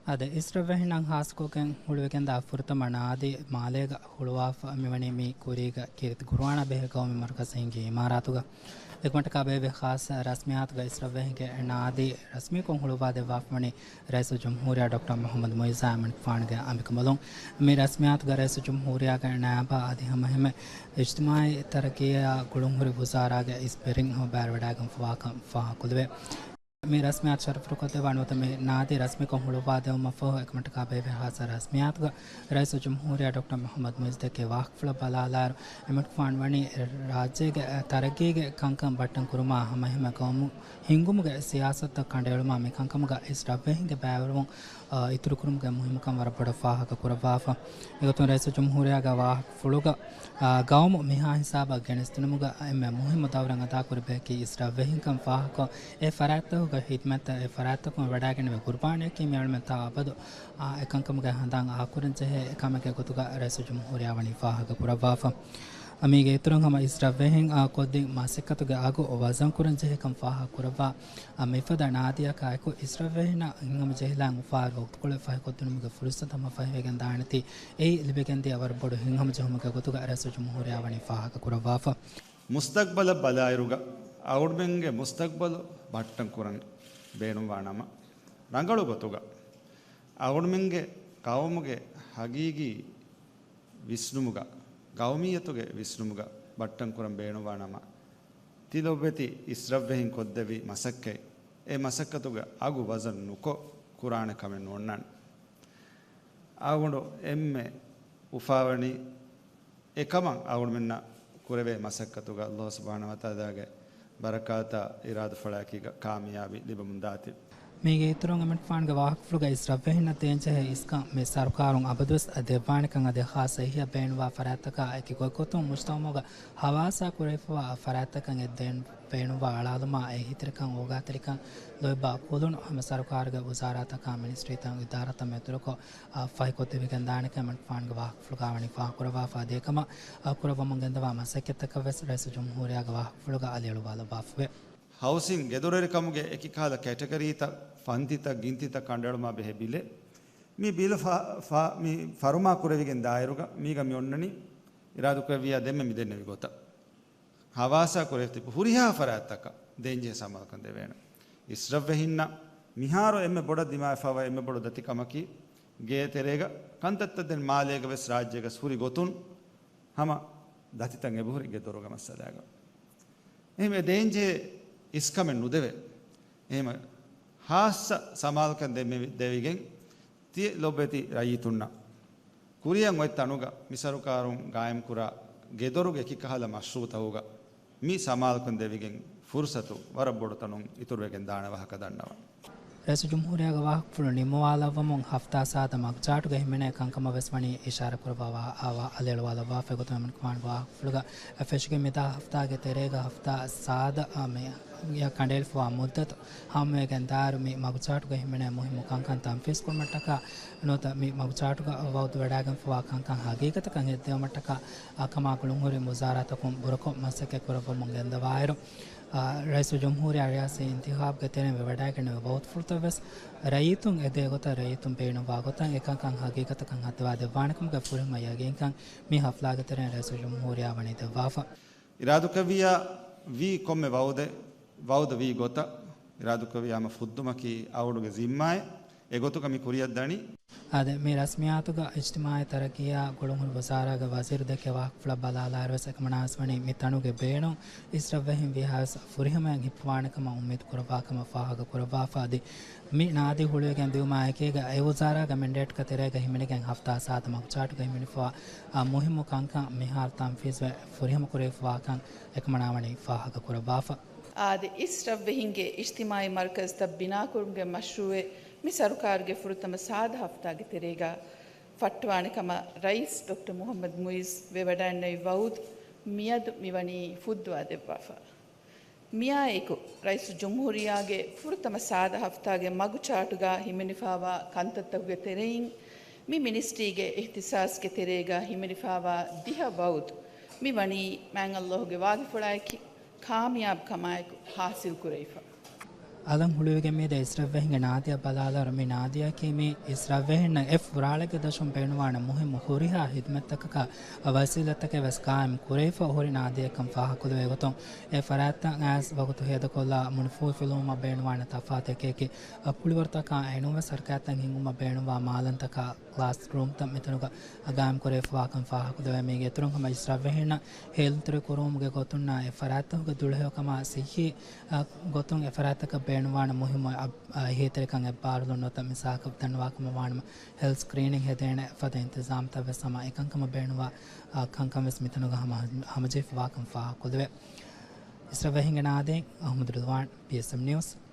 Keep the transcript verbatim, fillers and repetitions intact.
އާދެ، އިސްރަށްވެހިންނަށް ހާއްސަކޮށްގެން ހުޅުވިގެންދާ ފުރަތަމަ ނާދީ މާލޭގަ ހުޅުވާފަ މިވަނީ މީ ކުރީގަ ކީރިތި ގުރުއާނާ ބެހޭ ގައުމީ މަރުކަޒު ހިންގި އިމާރާތުގަ. އެކަމަށްޓަކާ ބޭބެ ޚާއްޞަ ރަސްމިއްޔާތުގަ އިސްރަށްވެހިންގެ ނާދީ ރަސްމީކޮށް ހުޅުވާދެއްވާފަ ވަނީ ރައީސުލްޖުމްހޫރިއްޔާ ޑޮކްޓަރ މުޙައްމަދު މުޢިއްޒާ އަމިންފާނުގެ އަނބިކަނބަލުން. މި ރަސްމިއްޔާތުގަ ރައީސުލްޖުމްހޫރިއްޔާގެ ނައިބާ އަދި ހަމައެހެންމެ އިޖްތިމާޢީ ތަރައްގީއާ ގުޅުންހުރި ވުޒާރާގެ އިސް ބެރިން ހަމަ ބައިވެވަޑައިގެންފަވާކަން ފާހަގަކޮށްލެވޭ. މި ރަސްމިއްޔާތު ޝަރަފުވަރުކޮށްދެއްވާ ނުވަތަ މި ނާދީ ރަސްމީކޮށް ހުޅުވާދެއްވުމަށްފަހު، އެކަމަށްޓަކާ ބޭބެ ޚާއްޞަ ރަސްމިއްޔާތުގަ ރައީސުލްޖުމްހޫރިއްޔާ ޑޮކްޓަރ މުޙައްމަދު މުޢިއްޒު ދެއްކޭ ވާހަކަފުޅަށް ބަލާލާއިރު، އެމަނިކުފާނު ވަނީ ރާއްޖޭގެ ތަރައްގީގެ ކަންކަން ބައްޓަން ކުރުމާ ހަމައެހެންމެ ގައުމު ހިންގުމުގެ ސިޔާސަތުތައް ކަނޑައެޅުމާ މި ކަންކަމުގަ އިސްރަށްވެހިންގެ ބައިވެރިވުން އިތުރުކުރުމުގެ މުހިއްމުކަން ވަރަށް ބޮޑަށް ފާހަގަ ކުރައްވާފަ. އެގޮތުން ރައީސުލްޖުމްހޫރިއްޔާގެ ވާހަކަފުޅުގަ، އާ، ގައުމު މިހާ ހިސާބަށް ގެނެސްދިނުމުގަ އެންމެ މުހިއްމު ދައުރެއް އަދާކުރި ބަޔަކީ އިސްރަށްވެހިންކަން ފާހަގަކޮށް، އެ ފަރާތްތަކުގެ ޚިދްމަތްތައް އެ ފަރާތްތަކުން ވެވަޑައިގެންނެވި ގުރުބާނީއަކީ މި އަޅުމެން ތާ އަބަދު، އާ، އެކަންކަމުގެ ހަނދާން އާކުރަންޖެހޭ ކަމެއްގެ ގޮތުގަ ރައީސުލްޖުމްހޫރިއްޔާ ވަނީ ފާހަގަ ކުރައްވާފަ. މީގެ އިތުރުން ހަމަ އިސްރަށްވެހިން، އާ، ކޮށްދިން މަސައްކަތުގެ އަގު ވަޒަންކުރަންޖެހޭކަން ފާހަގަކުރައްވާ، މިފަދަ ނާދީއަކާއެކު އިސްރަށްވެހިންނަށް ހިތްހަމަޖެހިލާން އުފާވެރި ވަގުތުކޮޅެއް ފަހިކޮށްދިނުމުގެ ފުރުސަތު ހަމަ ފަހިވެގެން ދާނެތީ، އެއީ ލިބިގެންދިޔަ ވަރަށް ބޮޑު ހިތްހަމަޖެހުމެއްގެ ގޮތުގަ ރައީސުލްޖުމްހޫރިއްޔާ ވަނީ ފާހަގަކުރައްވާފަ. މުސްތަގްބަލަށް ބަލާއިރުގަ އަޅުމެންގެ މުސްތަގްބަލު ބައްޓަން ކުރަން ބޭނުންވާ ނަމަ، ރަނގަޅު ގޮތުގަ އަޅުމެންގެ ގައުމުގެ ހަގީގީ ވިސްނުމުގަ، ގައުމިއްޔަތުގެ ވިސްނުމުގަ ބައްޓަން ކުރަން ބޭނުންވާ ނަމަ، ތިލޮބެތި އިސްރަށްވެހިން ކޮށްދެއްވި މަސައްކަތް، އެ މަސައްކަތުގެ އަގު ވަޒަން ނުކޮށް ކުރާނެ ކަމެއް ނޯންނާނެ. އަޅުގަނޑު އެންމެ އުފާވަނީ އެކަމަށް އަޅުގަނޑުމެންނަށް ކުރެވޭ މަސައްކަތުގަ ﷲ ސުބްޙާނަހޫ ވަތަޢާލާގެ ބަރަކާތާ އިރާދަފުޅާއެކީގަ ކާމިޔާބީ ލިބެމުންދާތީ. މީގެ އިތުރުން އަމިންފާންގެ ވާހަކަފުޅުގަ އިސްރަށްވެހިންނަށް ދޭންޖެހޭ އިސްކަން މި ސަރުކާރުން އަބަދުވެސް ދެއްވާނެކަން އަދި ޚާއްޞަ އެހީއަށް ބޭނުންވާ ފަރާތްތަކާ އެކި ގޮތްގޮތުން މުޖްތަމަޢުގަ ހަވާސާ ކުރެވިފަވާ ފަރާތްތަކަށް އެ ދޭން ބޭނުންވާ އަޅާލުމާ އެހީތެރިކަން އޯގާތެރިކަން ލޯތްބާ ކުލުނު ހަމަ ސަރުކާރުގެ ވުޒާރާތަކާ މިނިސްޓްރީތައް އިދާރާތައް މެދުވެރިކޮށް، އާ، ފަހިކޮށްދެވިގެން ދާނެކަން އަމިންފާންގެ ވާހަކަފުޅުގަ ވަނީ ފާހަގަކުރައްވާފަ. އަދި އެކަމަށް، އާ، ކުރައްވަމުން ގެންދަވާ މަސައްކަތްތަކަށް ވެސް ރައީސުލްޖުމްހޫރިއްޔާގެ ވާހަކަފުޅުގަ އަލިއަޅުވާލައްވާފަވޭ. ހައުސިން ގެދޮރުވެރިކަމުގެ އެކިކަހަލަ ކެޓަގަރީތައް، ފަންތިތައް، ގިންތިތައް ކަނޑައެޅުމާ ބެހޭ ބިލެއް. މި ބިލު ފަ-، ފަ-، މި ފަރުމާ ކުރެވިގެން ދާއިރުގަ މީގަ މި އޮންނަނީ އިރާދަކުރެއްވިއްޔާ ދެންމެ މި ދެންނެވި ގޮތަށް. ހަވާސާ ކުރެވި ތިބި ހުރިހާ ފަރާތްތަކަށް ދޭންޖެހޭ ސަމާލުކަން ދެވޭނެ. އިސްރަށްވެހިންނަށް މިހާރު އެންމެ ބޮޑަށް ދިމާވެފަވާ އެންމެ ބޮޑު ދަތިކަމަކީ، ގޭ ތެރޭގަ ކަންތައްތައް ދެން މާލޭގަ ވެސް ރާއްޖޭގަ ހުރި ގޮތުން ހަމަ ދަތިތައް އެބަހުރި ގެ ދޮރުގެ މައްސަލާގަ. އެހެން އެ ދޭންޖެހޭ އިސްކަމެއް ނުދެވޭ. އެހެން ހާއްސަ ސަމާލުކަން ދެމި-، ދެވިގެން ތި ލޮބެތި ރައްޔިތުންނަށް ކުރިއަށް އޮތް ތަނުގަ މި ސަރުކާރުން ގާއިމްކުރާ ގެދޮރުގެ އެކިކަހަލަ މަޝްރޫޢުތަކުގަ މި ސަމާލުކަން ދެވިގެން ފުރުސަތު ވަރަށް ބޮޑު ތަނުން އިތުރުވެގެން ދާނެ ވާހަކަ ދަންނަވަން. ރައީސުލްޖުމްހޫރިއްޔާގެ ވާހަކަފުޅު ނިންމަވާލައްވަމުން ހަފްތާ ސާދަ މަގުޗާޓުގަ ހިމެނޭ ކަންކަމަށް ވެސް ވަނީ އިޝާރާތް ކުރައްވާ ވާ-، އާ-، ވާ-، އަލިއަޅުވާލައްވާފަ. އެގޮތުން އަމިންފާންގެ ވާހަކަފުޅުގަ އެ ފެށިގެން މިދާ ހަފްތާގެ ތެރޭގަ ހަފްތާ ސާދަ، އާ، މި އަށް ކަނޑައެޅިފަވާ މުއްދަތު ހަމަވެގެން ދާއިރު މި މަގުޗާޓުގަ ހިމެނޭ މުހިއްމު ކަންކަން ތަންފީޒް ކުރުމަށްޓަކާ ނުވަތަ މި މަގުޗާޓުގަ ވައުދު ވެވަޑައިގެންފަވާ ކަންކަން ހަގީގަތަކަށް ހެއްދެވުމަށްޓަކާ، އާ، ކަމާ ގުޅުންހުރި ވުޒާރާތަކުން ބުރަކޮށް މަސައްކަތް ކުރައްވަމުން ގެންދަވާއިރު، އާ، ރައީސުލްޖުމްހޫރިއްޔާ ރިޔާސީ އިންތިޚާބުގެ ތެރެއިން ވެވަޑައިގެންނެވި ވައުދުފުޅުތައް ވެސް ރައްޔިތުން އެދޭ ގޮތަށް ރައްޔިތުން ބޭނުންވާ ގޮތަށް އެ ކަންކަން ހަގީގަތަކަށް ހައްދަވާ ދެއްވާނެކަމުގެ ފުރިހަމަ ޔަގީންކަން މި ހަފްލާގެ ތެރެއިން ރައީސުލްޖުމްހޫރިއްޔާ ވަނީ ދެއްވާފަ. އިރާދަކުރެއްވިއްޔާ ވީ ކޮންމެ ވައުދެއް، ވައުދު ވީ ގޮތަށް އިރާދަކުރެއްވިއްޔާ ހަމަ ފުއްދުމަކީ އަޅުގަނޑުގެ ޒިންމާއެއް. އެގޮތުގަ މި ކުރިއަށް ދަނީ. އާދެ، މި ރަސްމިއްޔާތުގަ އިޖްތިމާޢީ ތަރައްގީއާ ގުޅުންހުރި ވުޒާރާގެ ވަޒީރު ދެއްކޭ ވާހަކަފުޅަށް ބަލާލާއިރު ވެސް އެކަމަނާވެސް ވަނީ މި ތަނުގެ ބޭނުން އިސްރަށްވެހިން ވީހާވެސް ފުރިހަމައިން ހިއްޕުވާނެ ކަމަށް އުއްމީދު ކުރައްވާ ކަމަށް ފާހަގަ ކުރައްވާފަ. އަދި މި ނާދީ ހުޅުވިގެން ދިއުމާ އެކީގަ އެ ވުޒާރާގެ މެންޑޭޓްގެ ތެރޭގަ ހިމެނިގެން ހަފްތާ ސާދަ މަގުޗާޓުގަ ހިމެނިފަވާ، އާ، މުހިއްމު ކަންކަން މިހާރު ތަންފީޒްވެ ފުރިހަމަ ކުރެވިފަވާކަން އެކަމަނާ ވަނީ ފާހަގަ ކުރައްވާފަ. އާދެ، އިސްރަށްވެހިންގެ އިޖްތިމާޢީ މަރުކަޒުތައް ބިނާކުރުމުގެ މަޝްރޫޢެއް މި ސަރުކާރުގެ ފުރަތަމަ ސާދަ ހަފްތާގެ ތެރޭގަ ފައްޓަވާނެ ކަމަށް ރައީސް ޑޮކްޓަރ މުޙައްމަދު މުޢިއްޒު ވެވަޑައިގެންނެވި ވައުދު މިއަދު މިވަނީ ފުއްދުވާ ދެއްވާފަ. މިއާއެކު، ރައީސުލްޖުމްހޫރިއްޔާގެ ފުރަތަމަ ސާދަ ހަފްތާގެ މަގުޗާޓުގަ ހިމެނިފައިވާ ކަންތައްތަކުގެ ތެރެއިން، މި މިނިސްޓްރީގެ އިހްތިސާސްގެ ތެރޭގަ ހިމެނިފައިވާ ދިހަ ވައުދު، މި ވަނީ މާތް ﷲ ގެ ވާގިފުޅާއެކީ ކާމިޔާބު ކަމާއެކު ހާސިލް ކުރެވިފަ. އަލަށް ހުޅުވިގެން މިދިޔަ އިސްރަށްވެހިންގެ ނާދިޔަށް ބަލާލާއިރު، މި ނާދިޔައަކީ މި އިސްރަށްވެހިންނަށް އެ ފުރާޅެއްގެ ދަށުން ބޭނުންވާނެ މުހިއްމު ހުރިހާ ހިދުމަތްތަކަކާ ވަސީލަތްތަކެއް ވެސް ގާއިމް ކުރެވިފަ ހުރި ނާދިޔަކަށް ފާހަގަކޮށްލެވޭ ގޮތުން، އެ ފަރާތްތައް އައިސް ވަގުތު ހޭދަކޮށްލާ މުނިފޫހިފިލުވުމަށް ބޭނުންވާނެ ތަފާތު އެކި އެކި އަށް ކުޅިވަރުތަކާ އެނޫންވެސް ހަރަކާތްތައް ހިންގުމަށް ބޭނުންވާ މާލަންތަކާ ކްލާސް ރޫމްތައް މިތަނުގަ ގާއިމް ކުރެވިފަވާކަން ފާހަގަކޮށްލެވޭ. މީގެ އިތުރުން ހަމަ އިސްރަށްވެހިންނަށް ހޭލުންތެރި ކުރުވުމުގެ ގޮތުންނާ އެ ފަރާތްތަކުގެ ދުޅަހެޔޮކަމާ ސިއްހީ އަ، ގޮތުން އެ ފަރާތްތަކަށް ބޭނުންވާނެ މުހިއްމު އަ، އ، އެހީތެރިކަން އެއްބާރުލުން ނުވަތަ މިސާލަކަށް ދަންނަވާކަމަށް ވާނަމަ ހެލްތް ސްކްރީނިން ހެދޭނެ ފަދަ އިންތިޒާމްތައް ވެސް ހަމަ އެކަންކަމަށް ބޭނުންވާ އަ، ކަންކަން ވެސް މިތަނުގަ ހަމަ ހަމަޖެހިފަވާކަން ފާހަގަކޮށްލެވޭ. އިސްރަށްވެހިންގެ ނާދެއިން އަޙްމަދު ރިޟްވާން، ޕީއެސްއެމް ނިއުސް.